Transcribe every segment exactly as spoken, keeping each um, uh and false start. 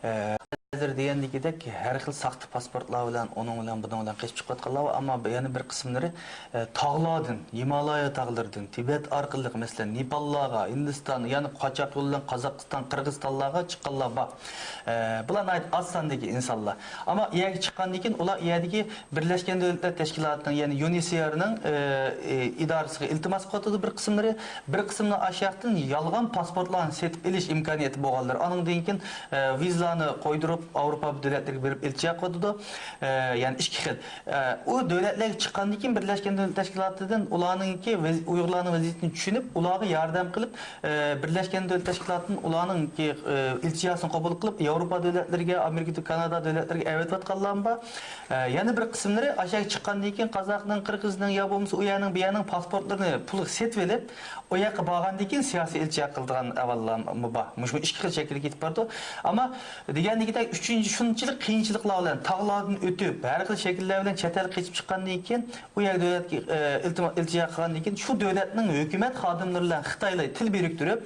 ئە، ھازىر دېگەندىكىدەك ھەر خىل ساختا پاسپورتلار بىلەن، ئۇنىڭ بىلەن، بۇنىڭ بىلەن قېچىپ چىقىۋاتقانلار بار، ئەمما يەنە بىر قىسىملىرى، ئە، تاغلاردىن، ھىمالايا تاغلىرىدىن، تىبەت ئارقىلىق، مەسىلەن، نېپاللارغا، ھىندىستان، يەنە قاچاق يولى بىلەن قازاقىستان، قىرغىزىستانلارغا چىققانلار بار. ئە، بۇلار ناھايىتى ئاز ساندىكى ئىنسانلار. ئەمما ئۇ يەرگە چىققاندىن كېيىن، ئۇلار ئۇ يەردىكى بىرلەشكەن دۆلەتلەر تەشكىلاتىنىڭ، يەنى يۇ ئېن ئېيچ سى ئار نىڭ، ئە، ئە، ئىدارىسىغا ئىلتىماس قىلىۋاتىدۇ بىر قىسىملىرى، بىر قىسىملار ئاشۇ ياقتىن يالغان پاسپورتلارنى سېتىپ ئېلىش ئىمكانىيىتى بولغانلىرى، ئانىڭدىن كېيىن، ئە، ۋىزىلارنى قويدۇرۇپ، ئاۋروپا دۆلەتلىرىگە بېرىپ ئىلتىجا قىلىدۇ. ئە، يەنى ئىككى خىل. ئە، ئۇ دۆلەتلەرگە چىققاندىن كېيىن، بىرلەشكەن دۆلەتلەر تەشكىلاتىدىن ئۇلارنىڭكى ۋەز-، ئۇيغۇرلارنىڭ ۋەزىيىتىنى چۈشىنىپ، ئۇلارغا ياردەم قىلىپ، ئە، بىرلەشكەن دۆلەتلەر تەشكىلاتىدىن ئۇلارنىڭكى، ئە، ئىلتىجاسىنى قوبۇل قىلىپ، ياۋروپا دۆلەتلىرىگە، ئامېرىكا، كانادا دۆلەتلىرىگە ئەۋەتىۋاتقانلارمۇ بار. ئە، يەنە بىر قىسىملىرى ئاشۇ يەرگە چىققاندىن كېيىن، قازاقنىڭ، قىرغىزنىڭ يا بولمىسا ئۇ يەرنىڭ، بۇ يەرنىڭ پاسپورتلىرىنى پۇلغا سېتىۋېلىپ، ئۇ ياققا بارغاندىن كېيىن سىياسىي ئىلتىجا قىلىدىغان ئەھۋاللارمۇ بار. مۇشۇ ئىككى خىل شەكىلگە كېتىپ بارىدۇ. ئەمما دېگەندىكىدەك، ئۈچىنچى، شۇنچىلىك قىيىنچىلىقلار بىلەن، تاغلاردىن ئۆتۈپ، ھەر خىل شەكىللەر بىلەن چەت ئەلگە قېچىپ چىققاندىن كېيىن، ئۇ يەر دۆلەتكە، ئە، ئىلتىما-، ئىلتىجا قىلغاندىن كېيىن، شۇ دۆلەتنىڭ ھۆكۈمەت خادىملىرى بىلەن خىتايلار تىل بىرىكتۈرۈپ،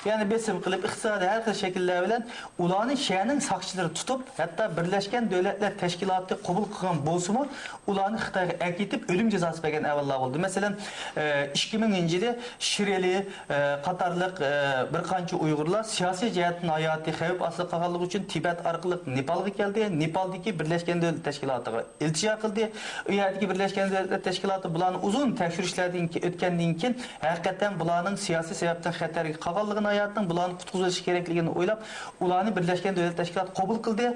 يەنى بېسىم قىلىپ، ئىقتىسادىي ھەر خىل شەكىللەر بىلەن ئۇلارنى شەھەرنىڭ ساقچىلىرى تۇتۇپ، ھەتتا بىرلەشكەن دۆلەتلەر تەشكىلاتى قوبۇل قىلغان بولسىمۇ، ئۇلارنى خىتايغا ئەكېتىپ، ئۆلۈم جازاسى بەرگەن ئەھۋاللار بولدى. مەسىلەن، ئە، ئىككى مىڭىنچى يىلى شىرئېلى، ئە، قاتارلىق، ئە، بىر قانچە ئۇيغۇرلار سىياسىي جەھەتتىن ھاياتى خەۋپ ئاستىدا قالغانلىقى ئۈچۈن تىبەت ئارقىلىق نېپالغا كەلدى. نېپالدىكى بىرلەشكەن دۆلەتلەر تەشكىلاتىغا ئىلتىجا قىلدى. ئۇ يەردىكى بىرلەشكەن دۆلەتلەر تەشكىلاتى بۇلارنى ئۇزۇن تەكشۈرۈشلەردىن كېيىن، ئۆتكەندىن كېيىن، ھەقىقەتەن بۇلارنىڭ سىياسىي سەۋەبتىن خەتەرگە قالغانلىقىنى، ھاياتىنىڭ بۇلارنى قۇتقۇزۇش كېرەكلىكىنى ئويلاپ، ئۇلارنى بىرلەشكەن دۆلەتلەر تەشكىلاتى قوبۇل قىلدى.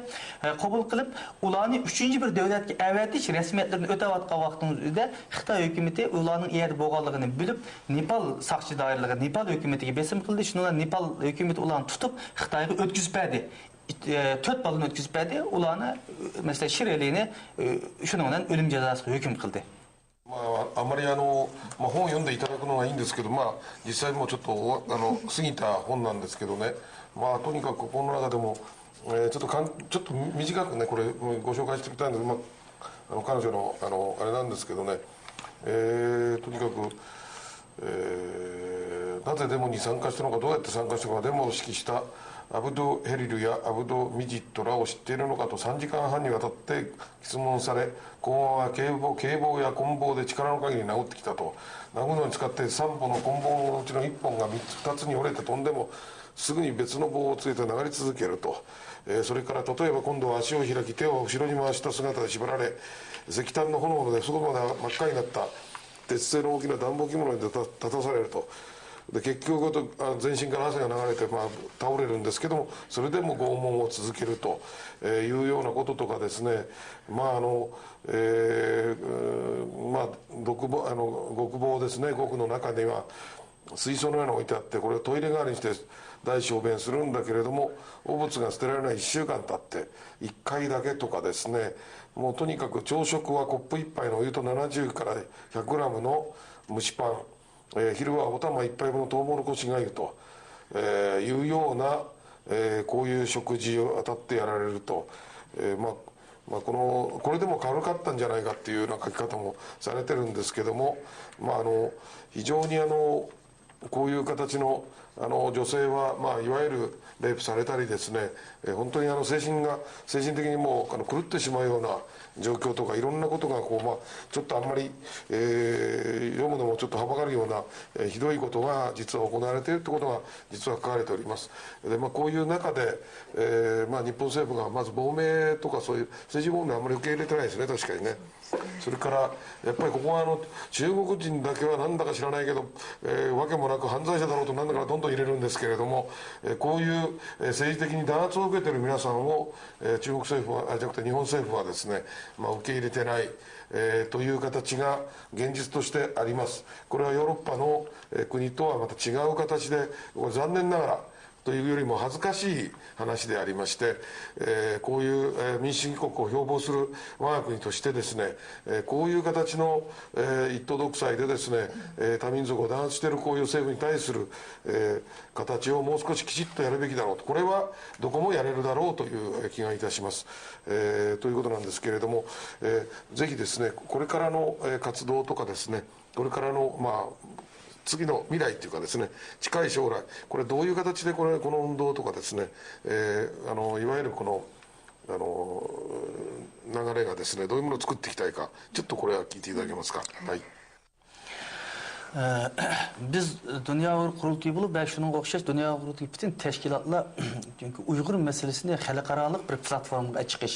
ھە، قوبۇل قىلىپ، ئۇلارنى ئۈچىنچى بىر دۆلەتكە ئەۋەتىش رەسمىيەتلىرىنى ئۆتەۋاتقان ۋاقتىمىز ئۆزىدە، خىتاي ھۆكۈمىتى ئۇلارنىڭ ئۇ يەردە بولغانلىقىنى بىلىپ، نېپال ساقچى دائىرىلىرىگە، نېپال ھۆكۈمىتىگە بېسىم قىلدى. شۇنىڭ بىلەن نېپال ھۆكۈمىتى ئۇلارنى تۇتۇپ، خىتايغا ئۆتكۈزۈپ بەردى. ئىت-، ئە، تۆت بالىنى ئۆتكۈزۈپ بەردى. ئۇلارنى، مەسىلەن، شىرئېلىنى، ئە، شۇنىڭ بىلەن ئۆلۈم جازاسىغا ھۆكۈم قىلدى. まあ、あまりあの、まあ、本を読んでいただくのがいいんですけど、まあ、実際もうちょっと終わ、あの、過ぎた本なんですけどね。まあ、とにかくこの中でも、えーちょっとかん、ちょっと短くね、これ、ご紹介しておきたいんですけど、まあ、あの、彼女の、あの、あれなんですけどね。えーとにかく、えーなぜデモに参加したのか、どうやって参加したのか、デモを指揮したアブド・ヘリルやアブド・ミジットらを知っているのかとさんじかんはんにわたって質問され、公安は警棒、警棒や棍棒で力の限り殴ってきたと。殴るのに使ってさんぼんの棍棒のうちのいっぽんがみっつ、ふたつに折れて飛んでも、すぐに別の棒をつけて殴り続けると。えーそれから例えば今度は足を開き、手を後ろに回した姿で縛られ、石炭の炎で外まで真っ赤になった。 鉄製の大きな暖房機能に立た立たされると。で、結局あ全身から汗が流れて、まあ、倒れるんですけども、それでも拷問を続けると、えーいうようなこととかですね。まあ、あの、えーうーまあ、独房、あの、極房ですね、極の中には水槽のようなの置いてあって、これをトイレ代わりにして大小便するんだけれども、お物が捨てられないいっしゅうかん経って、いっかいだけとかですね。もうとにかく朝食はコップ一杯のお湯とななじゅうからひゃくグラムの蒸しパン、えー昼はお玉一杯分のトウモロコシがゆと、えーいうような、えーこういう食事を与ってやられると、えーまあ、まあ、この、これでもかるかったんじゃないかっていうような書き方もされてるんですけども、まあ、あの、非常にあの、こういう形の、あの、女性は、まあ、いわゆるレイプされたりですね、えー本当にあの、精神が、精神的にもう、あの、狂ってしまうような状況とか、いろんなことがこう、まあ、ちょっとあんまり、えー読むのもちょっとはばかるような、えーひどいことが実は行われているということが実は書かれております。で、まあ、こういう中で、えーまあ、日本政府がまず亡命とか、そういう政治亡命、あんまり受け入れてないですね、確かにね。それから、やっぱりここはあの、中国人だけはなんだか知らないけど、えーわけもなく犯罪者だろうとなんだからどんどん入れるんですけれども、えーこういう、えー政治的に弾圧を受けている皆さんを、えー中国政府は、あ、じゃなくて日本政府はですね、まあ、受け入れてない、えーという形が現実としてあります。これはヨーロッパの、えー国とはまた違う形で、これ残念ながら、というよりも恥ずかしい話でありまして、えーこういう、えー民主主義国を標榜する我が国としてですね、えーこういう形の、えー一党独裁でですね、えー多民族を弾圧しているこういう政府に対する、えー形をもう少しきちっとやるべきだろうと、これはどこもやれるだろうというえー気がいたします。えーということなんですけれども、えーぜひですね、これからの、えー活動とかですね、これからの、まあ、次の未来っていうかですね、近い将来、これどういう形でこれ、この運動とかですね、えーあの、いわゆるこの、あの、流れがですね、どういうものを作っていきたいか、ちょっとこれは聞いていただけますか。はい。 ئە، بىز دۇنيا ئۇيغۇر قۇرۇلتىيى بولۇپ ۋە شۇنىڭغا ئوخشاش دۇنيا ئۇيغۇر قۇرۇلتىيى پۈتۈن تەشكىلاتلار چۈنكى ئۇيغۇر مەسىلىسىنى خەلقئارالىق بىر پلاتفورمىغا چىقىش،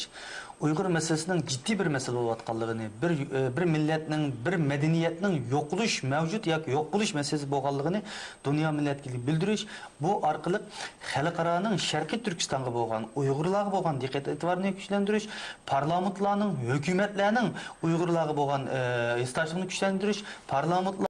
ئۇيغۇر مەسىلىسىنىڭ جىددىي بىر مەسىلە بولۇۋاتقانلىقىنى، بىر، ئە، بىر مىللەتنىڭ، بىر مەدەنىيەتنىڭ يوقىلىش، مەۋجۇت ياكى يوق بولۇش مەسىلىسى بولغانلىقىنى دۇنيا مىللەتكە بىلدۈرۈش، بۇ ئارقىلىق خەلقئارانىڭ شەرقىي تۈركىستانغا بولغان، ئۇيغۇرلارغا بولغان دىققەت ئېتىبارىنى كۈچلەندۈرۈش، پارلامېنتلارنىڭ، ھۆكۈمەتلەرنىڭ ئۇيغۇرلارغا بولغان، ئە، ھېسداشلىقىنى كۈچلەندۈرۈش، پارلامېنتلار